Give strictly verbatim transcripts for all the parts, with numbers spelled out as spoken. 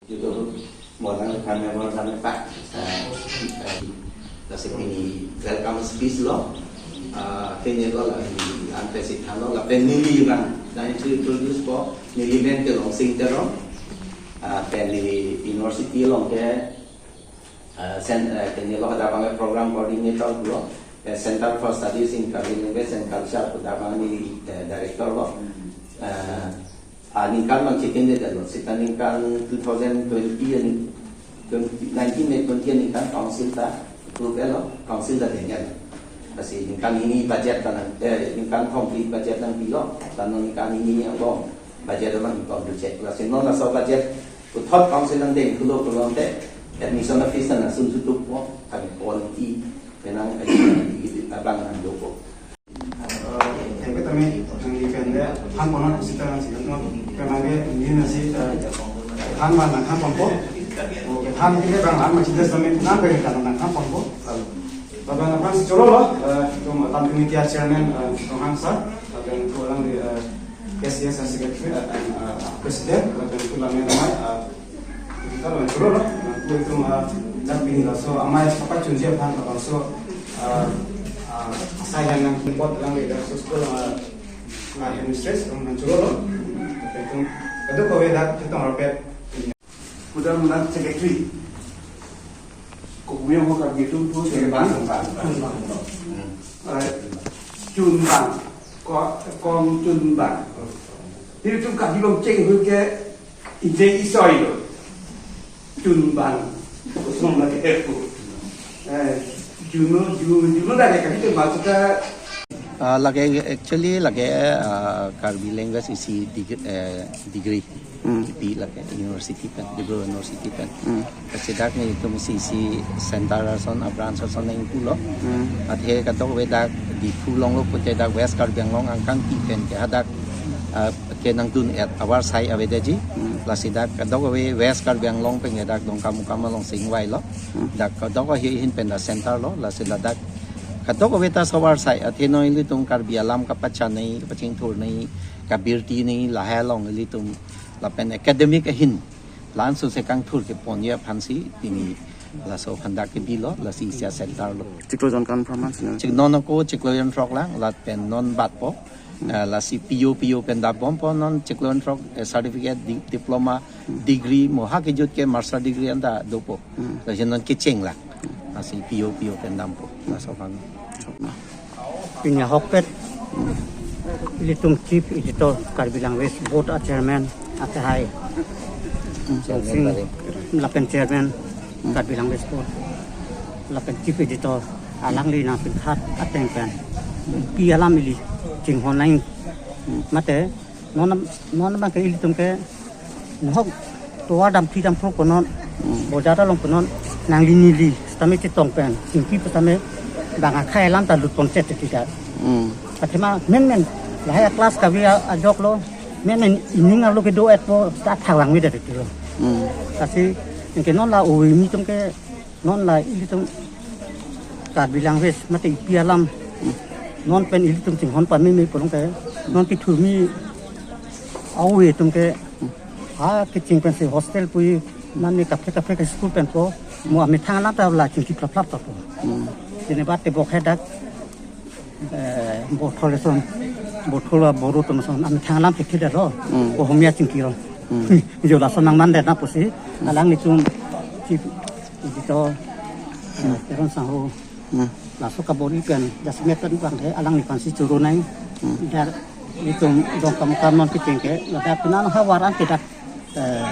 Itu modang kami modang pak. Kasi ini welcome speech lo. Ah, kini lo la ini antesit lo lapen neli bang. Dan itu introduce po neli men ke Longsing Teron. Ah, pen neli university along ke, ah, sen, ah, kini lo ada bang program coordinator lo. Eh, Center for Studies in Karbi Language and Culture, ada bang neli, eh, director lo. Ah, aningkan mang chicken de lo. Sita ningkan two thousand twenty ani, twenty, nineteen ne twenty aningkan council ta approve lo, council ta dengel. Kasi ningkan hini budget ta nang, eh, ningkan complete budget nangpilo, lapen ningkan hini angbong budget nang complete check. Kasi non laso budget puthot council nangdeng pulo pulote admission fees ta nangsun tutup po, kami quality penang, eh, abang nangdopo. Eh, thank you tame, thank you pen de, han kono sita nang sita no, pen mage, ini nasi, eh, han man nang han ponpo. Oke, han ini bang han macam jelas tame, nang pen kan nang han ponpo. Lapen aphrangsi choro lo, eh, itum Tamtui Media Chairman, eh, Ronghang Sir, lapen itum alangli, eh, K C S Secretary, eh, and, eh, President, lapen itum lamai lamai, eh, kita lapen choro lo, eh, itum, eh, dak pini laso amei kapachunji aphan laso, eh, eh, asai yang nang import alangli dak so school, eh, eh, headmistress, itum lapen choro lo, lapen itum, kadokave dak itum rapet. Kuda menang secretary. Kok punya mau kami itu tuh Chunbang. Chunbang. Eh, Chunbang. Ko-, Kong Chunbang. Ini tuh kami belum ceng ke ide isoi lo. Chunbang. Kosong lagi aku. Eh, Juno, Juno, Juno dari kami tuh masuk ke Ah, lake actually lake, ah, Karbi language isi deg-, eh, degree Hmm. kipi lake university pen, Dibru University pen. Hmm. Kasi dak nelitum isi, isi center ason, a branch ason nangpulo. Hmm. Athe kadokave dak Diphu along lo pute dak West Karbi Anglong angkang pi pen ke hadak, ah, ke nangdun-et avarsai avedetji. Hmm. Lasi dak kadokave West Karbi Anglong pen ke dak Dongkamukam along singvai lo. Hmm. Dak kadokave ahin pen dak center lo, lasi ladak kadokave ta avarsai, athe non ilitum Karbi alam kapachanei, kapachingthurnei, kabirtinei, lahai along ilitum lapen academic ahin laso se kangthur keponji aphansi pini laso aphan dak kebilo, lasi isi a center lo. Chiklo jon kan performance na? Chik non ako chiklo jon throk lang, lapen non batpo. Eh, lasi P U, P U pen dambompo non chiklo jon throk, eh, certificate, di-, diploma, degree, mo ha kejut ke master degree anta dopo. Hmm. Lasi non kecheng lang. Lasi P U, P U pen dampo. Laso aphan. Pini ahokpet ilitum Chief Editor Karbi Language Board a Chairman akehai. Hmm. Longsing lapen Chairman Karbi Language Board. Lapen Chief Editor alangli nangpingkhat ateng pen. Pi alam ili chinghon nang. Hmm. Mate non, non abang ke ilitum ke nahok tovar damthi damphro konon, hmm, bojar along konon, nangli neli sitame chetong pen, chingki sitame bang akhei alam ta lutpon chet chet tidak. Hmm. Athema menmen lahai a class kave a, ajok lo, menmen evening arlo kedo-etpo ta thaklang mi det lo. Hmm. Lasi anke non la ove mi atum ke non la ilitum Karbi language mate ipi alam non pen ilitum chinghon pameme pulote non kethurmi a-ove atum ke ha kecheng pensi hostel pu, mane kaprek kaprek ke school penpo, mo amethang alam ta la chingki phlap phlap tapo. Hmm. Jene bat tebok hedak, eh, bothol eson, bothol a Boro atum eson amethang alam thekthe detlo. Hmm. Ohomia chingkilo. Hmm. Jo lason nangmandet na pusi, hmm, alanglitum Chief Editor, eh, Teron sangho. Hmm. Laso kabor-i pen, jasemet pen bang he, alangliphansi choro nang. Hmm. Dak itum Dongkamukam non kecheng ke, ladak pini an havar an ke dak, eh,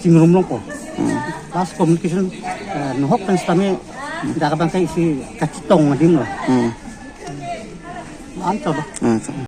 chingrum longpo. Hmm. Last communication, eh, nahok pen sitame dak abang ke isi kachetong adim lo. Hmm. An choba. Hmm, choba.